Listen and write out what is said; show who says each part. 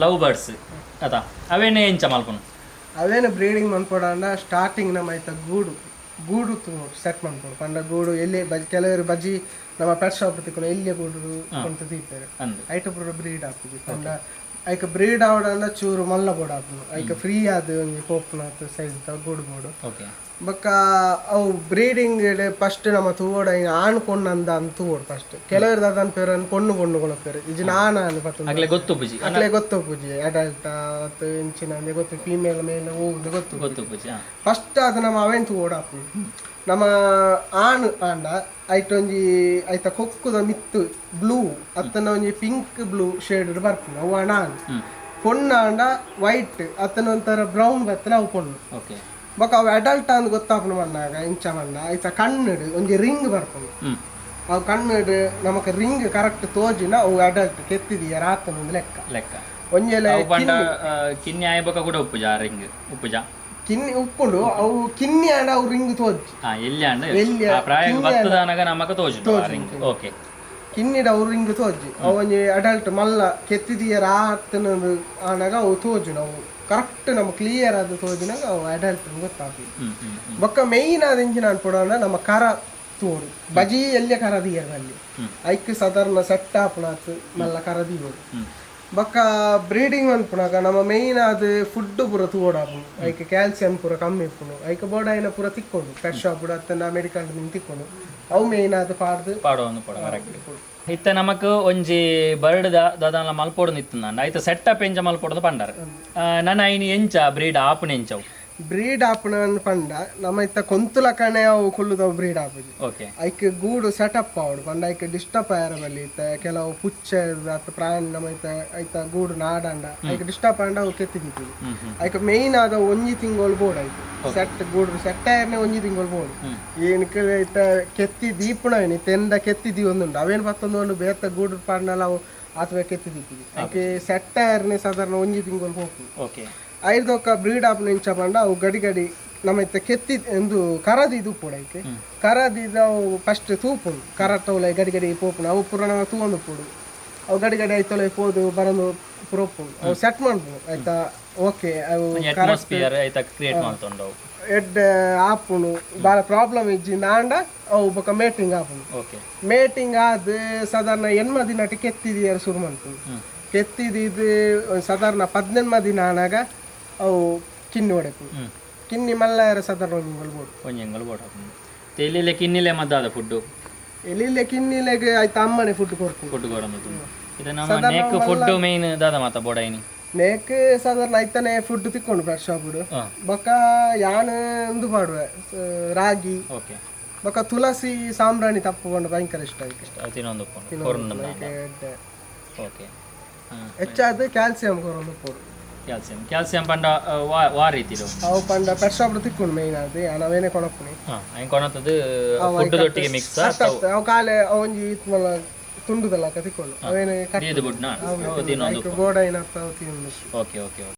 Speaker 1: Love birds ಅತ ಅವೇನೆ ಎಂಚ ಮಲ್ಪುನು?
Speaker 2: ಅವೇನು ಬ್ರೀಡಿಂಗ್ ಮನ್ಪೊಡಾಂಡ ಸ್ಟಾರ್ಟಿಂಗ್ ನಮ್ಮ ಐತ ಗೂಡು ಗೂಡು ಸೆಟ್ ಮನ್ಪೊಡು. ಪಂಡ ಗೂಡು ಎಲ್ಲಿ ಬಜಿ, ಕೆಲವರು ಬಜಿ ನಮ್ಮ ಪೆಟ್ ಶಾಪ್ ತಿಕ್ಕುನ ಎಲ್ಲಿಯ ಗೂಡು ಕೊಂತ ದೀಪೆರ್.
Speaker 1: ಅಂದ್.
Speaker 2: ಐತ ಪೂರ ಬ್ರೀಡ್ ಆಪುಜಿ. ಪಂಡ ಐಕ್ ಬ್ರೀಡ್ ಆವಡಂಡ ಚೂರು ಮಲ್ಲ ಬೋಡು ಆಪುಂಡು. ಐಕ್ ಫ್ರೀ ಆದ್ ಒಂಜಿ ಪೋಪುನ ಸೈಜ್ ಗೂಡು ಬೋಡು. ಬೊಕ್ಕ ಅವು ಬ್ರೀಡಿಂಗ್ ಫಸ್ಟ್ ನಮ್ಮ ತೂವೊಡು, ಐನ್ ಆಣ್ ಪೊಣ್ಣು ಅಂದ ಅಂದ್ ತೂವೊಡು ಫಸ್ಟ್. ಕೆಲವರು ದಾದ ಅನ್ಪೆರ್, ಪೊಣ್ಣು ಪೊಣ್ಣು ಕೊನಪೆರ್, ಇಜ್ಜಿ ಆಣ್ ಆಣ್ ಪತ್ತೊಂದು.
Speaker 1: ಅಗ್ಲೆ ಗೊತ್ತುಪುಜಿ.
Speaker 2: ಅಕ್ಲೆ ಗೊತ್ತುಪುಜಿ, ಅಡಲ್ಟ್ ಅತ್ ಇಂಚಿನ ಅಂದೆ ಗೊತ್ತು, ಫೀಮೇಲ್ ಮೇಲ್ ಓ ಗೊತ್ತು.
Speaker 1: ಗೊತ್ತುಪುಜಿ.
Speaker 2: ಫಸ್ಟ್ ಅದು ನಮ್ಮ ಅವೇನ್ ತೂವೊಡು ಆಪುಂಡು. ನಮ್ಮ ಆಣ್ ಆಂಡ ಐಟ್ ಒಂಜಿ ಐತ ಕೊಕ್ಕುದ ಮಿತ್ತು ಬ್ಲೂ ಅತ್ತನ ಒಂಜಿ pink blue shade ಬರ್ಪುಂಡು, ಅವು ಆಂಡ ಆಣ್. ಪೊಣ್ಣು ಆಂಡ ವೈಟ್ ಅತ್ತನ ಒಂಥರ ಬ್ರೌನ್ ಬತ್ತನ, ಅವು ಪೊಣ್ಣು. ಬೊಕ್ಕ ಅವು ಅಡಲ್ಟ್ ಅಂದ್ ಗೊತ್ತಾಪುಂಡು ಪನ್ನಾಗ ಇಂಚ ಪಂಡ ಐತ ಕಣ್ಣುಡು ಒಂಜಿ ರಿಂಗ್ ಬರ್ಪುಂಡು. ಅವು ಕಣ್ಣುಡು ನಮಕ್ ರಿಂಗ್ ಕರೆಕ್ಟ್ ತೋಜಿನ ಅವು ಅಡಲ್ಟ್, ಕೆತ್ತಿದೀಯ ರಾತನ ಒಂದು ಲೆಕ್ಕ.
Speaker 1: ಲೆಕ್ಕ.
Speaker 2: ಒಂಜೆಲೆ
Speaker 1: ಅವು ಪಂಡ ಕಿನ್ನಿ ಆಯ ಬೊಕ್ಕ ಕೂಡ ಉಪ್ಪುಜ, ರಿಂಗ್ ಉಪ್ಪುಜ?
Speaker 2: ಕಿನ್ನಿ ಉಪ್ಪುಂಡು. ಅವು ಕಿನ್ನಿ ಆಂಡ ಅವು ರಿಂಗ್ ತೋಜಿ.
Speaker 1: ಎಲ್ಲಿ ಆಂಡ
Speaker 2: ಎಲ್ಲಿ
Speaker 1: ಆ ಪ್ರಾಯ
Speaker 2: ಕಿನ್ನಿ
Speaker 1: ಬತ್ತದಾನಗ ನಮಕ ತೋಜುಂಡು ಆ ರಿಂಗ್.
Speaker 2: ಕಿನ್ನಿಡ ಅವು ರಿಂಗ್ ತೋಜಿ. ಅವು ಒಂಜಿ ಅಡಲ್ಟ್ ಮಲ್ಲ ಕೆತ್ತಿದೀಯ ರಾತನ ಆನಾಗ ಅವು ತೋಜುಂಡು. ಅವು ಕರೆಕ್ಟ್ ನಮ ಕ್ಲಿಯರ್ ಆದ್ ತೋಜಿನಾಗ ಅವು ಅಡಲ್ಟ್ ಗೊತ್ತಾಪುಂಡು.
Speaker 1: ಹ್ಮ್ ಹ್ಮ್ ಹ್ಮ್.
Speaker 2: ಬೊಕ್ಕ ಮೇಯ್ನ್ ಆದ್ ಎಂಚಿನ ಅನ್ಪೊಡು ಅಂಡ ನಮ್ಮ ಕರ ತೋಡು ಬಜಿ ಎಲ್ಯ ಕರ ದೀಯರ್ ಬಲ್ಲಿ. ಐಕ್ ಸಾಧಾರಣ ಸೆಟ್ ಆಪುನಾತ್ ಮಲ್ಲ ಕರ ದೀವೊಡು. ಬೊಕ್ಕ ಬ್ರೀಡಿಂಗ್ ಅನ್ಪುನಾಗ ನಮ್ಮ ಮೇಯ್ನ್ ಆದ್ ಫುಡ್ ಪೂರ ತೂವೊಡಾಪುಂಡು. ಐಕ್ ಕ್ಯಾಲ್ಸಿಯಂ ಪೂರ ಕಮ್ಮಿ ಇಪ್ಪುಂಡು. ಐಕ್ ಬೋಡಾಯಿನ ಪೂರ ತಿಕ್ಕೊಂಡು ಪೆಟ್ ಶಾಪ್ ಅತ್ತಂಡ ಮೆಡಿಕಲ್ ತಿಕ್ಕೊಂಡು ಅವು ಮೇಯ್ನ್ ಆದ್ ಪಾಡ್ದು
Speaker 1: ಪಾಡೊಂದು ಪೋಡ. ಕರೆಕ್ಟ್. ಇತ್ತೆ ನಮಕ್ ಒಂಜಿ ಬರ್ಡ್ ದಾದಾನ್ಲ ಮಲ್ಪೊಡು ಇತ್ತುಂದಾಂಡ ಐತ ಸೆಟಪ್ ಎಂಚ ಮಲ್ಪೊಡು ಪಂಡರ್. ನನ ಐನಿ ಎಂಚ ಬ್ರೀಡ್ ಆಪುನ ಎಂಚವು?
Speaker 2: ಬ್ರೀಡ್ ಆಪುನ ಪಂಡ ನಮ್ಮ ಇತ್ತ ಕೊಂತುಲಕಣೆ ಅವು ಕುಲ್ಲುದವು ಬ್ರೀಡ್ ಆಪುಜಿ. ಐಕ್ ಗೂಡು ಸೆಟಪ್ ಆವೊಡು. ಪಂಡ ಐಕ್ ಡಿಸ್ಟರ್ಬ್ ಆಯರ ಬಲ್ಲಿ. ಇತ್ತ ಕೆಲವು ಪುಚ್ಚೆ ಅತ್ತ ಪ್ರಾಣಿ ನಮ್ಮ ಇತ್ತ ಐತ ಗೂಡು ನಾಡಂಡ ಐಕ್ ಡಿಸ್ಟರ್ಬ್ ಆಂಡ ಅವು ಕೆತ್ತಿ ದೀಪುಜಿ.
Speaker 1: ಹ್ಮ್ ಹ್ಮ್
Speaker 2: ಐಕ್ ಮೇಯ್ನ್ ಆದ ಒಂಜಿ ತಿಂಗಳು ಬೋಡು. ಐಕ್ ಸೆಟ್ ಗೂಡು ಸೆಟ್ ಆಯರ್ನೆ ಒಂಜಿ ತಿಂಗಳು ಬೋಡು. ಏನಕ್ಕೆ ಇತ್ತ ಕೆತ್ತಿ ದೀಪುನ ತೆಂದ ಕೆತ್ತಿ ದೀವೊಂದುಂಡು, ಅವೇನು ಪತ್ತೊಂದು ಒಂದು ಬೇತ ಗೂಡು ಪಾಡ್ನಲ ಅವು ಆತ್ವೆ ಕೆತ್ತಿ ದೀಪುಜಿ. ಐಕ್ ಸೆಟ್ ಆಯರ್ನೆ ಸಾಧಾರಣ ಒಂಜಿ ತಿಂಗಳು ಹೋಗ್ಪುಂಡು. ಐರ್ದೊಕ್ಕ ಬ್ರೀಡ್ ಆಪುನ ಇಂಚ ಪಂಡ ಅವು ಗಡಿ ಗಡಿ ನಮ್ಮ ಇತ್ತ ಕೆತ್ತಿ ಒಂದು ಕರ ದೀದ್ ಉಪ್ಪುಡು. ಐಕ್ ಕರ ದೀದ್ ಅವು ಫಸ್ಟ್ ತೂಪುಂಡು. ಕರತ್ತ ಗಡಿ ಗಡಿ ಪೋಪುಂಡು, ಅವು ಪೂರ ನಾವು ತೂವೊಂದು ಉಪ್ಪುಡು. ಅವು ಗಡಿ ಗಡಿ ಐತೊಲೆ ಪೋದು ಬರೊಂದು ಪೂರ ಉಪ್ಪುಂಡು. ಅವು ಸೆಟ್ ಮನ್ಪುಂಡು ಆಯ್ತಾ. ಓಕೆ, ಅವು
Speaker 1: ಅಟ್ಮಾಸ್ಫಿಯರ್ ಐತ ಕ್ರಿಯೇಟ್ ಮಲ್ತೊಂಡು ಅವು
Speaker 2: ಎಡ್ಡೆ ಆಪುಂಡು, ಬಾಳ ಪ್ರಾಬ್ಲಮ್ ಇಜ್ಜಿ ಆಂಡ ಅವು ಬೊಕ್ಕ ಮೇಟಿಂಗ್ ಆಪುಂಡು. ಮೇಟಿಂಗ್ ಆದ್ ಸಾಧಾರಣ 8 ದಿನಟ್ ಕೆತ್ತಿದಿಯರ ಶುರು ಮನ್ಪುಂಡು. ಕೆತ್ತಿದೀದ್ ಸಾಧಾರಣ 18 ದಿನ ಆನಾಗ ಅವು ಕಿನ್ನಿ ಒಡೆಪುಂಡು. ಕಿನ್ನಿ ಮಲ್ಲಾಯರ ಸಾಧಾರಣ ಒಂಜಿ ತಿಂಗಳು ಬೋಡು.
Speaker 1: ಒಂಜಿ ತಿಂಗಳು ಬೋಡು. ತೆಲಿಲೆ ಕಿನ್ನಿಲೆ ಮದ್ದಾದ ಫುಡ್ಡು?
Speaker 2: ಎಲಿಲೆ ಕಿನ್ನಿಲೆಗ್ ಐತ ಅಮ್ಮನೆ ಫುಡ್ ಕೊರ್ಪುಂಡು.
Speaker 1: ಫುಡ್ ಕೊರೊಂದು ಇದು ನಮ್ಮ ನೇಕ್ ಫುಡ್ ಮೇನ್ ದಾದ ಮಾತ ಬೋಡೈನಿ?
Speaker 2: ನೇಕ್ ಸಾಧಾರಣ ಐತನೆ ಫುಡ್ ತಿಕ್ಕೊಂಡು ಫ್ರೆಶ್ ಶಾಪ್. ಬೊಕ್ಕ ಯಾನ್ ಉಂದು ಪಾಡುವೆ ರಾಗಿ. ಬೊಕ್ಕ ತುಳಸಿ ಸಾಂಬ್ರಾಣಿ ತಪ್ಪು ಪಂಡ ಭಯಂಕರ ಇಷ್ಟ ಐಕೆ.
Speaker 1: ಅವು ತಿನ್ನೊಂದು ಉಪ್ಪುಂಡು ಕೊರುಂಡು.
Speaker 2: ಐಕೆ ಎಡ್ಡೆ. ಹೆಚ್ಚಾದ್ ಕ್ಯಾಲ್ಸಿಯಂ ಕೊರೊಂದು ಉಪ್ಪೊಡು.
Speaker 1: ಕ್ಯಾಲ್ಸಿಯಂ, ಕ್ಯಾಲ್ಸಿಯಂ ಪಂಡ ವಾ ವಾ ರೀತಿಡು?
Speaker 2: ಅವು ಪಂಡ ಪೆಟ್ ಶಾಪ್ ತಿಕ್ಕೊಂಡು ಮೇಯ್ನ್ ಆದ್ ಯಾನ್ ಅವೇನೆ ಕೊನಪುನಿ.
Speaker 1: ಐನ್ ಕೊನತದು ಫುಡ್ ದೊಟ್ಟಿಗೆ ಮಿಕ್ಸ್?
Speaker 2: ಅತ್ತ, ಅವು ಕಾಲೆ ಅವು ಒಂಜಿ ಇತ್ ಮಲ್ಲ ತುಂಡುದಲಕ ತಿಕ್ಕೊಂಡು ಅವೇನೆ ಕಟ್
Speaker 1: ದೀದ್ ಬುಡ್ನ ಅವು ತಿನ್ನೊಂದು.
Speaker 2: ಐಕ್ ಬೋಡೈನ ಅವು ತಿನ್ನೊಂದು.
Speaker 1: Okay okay okay.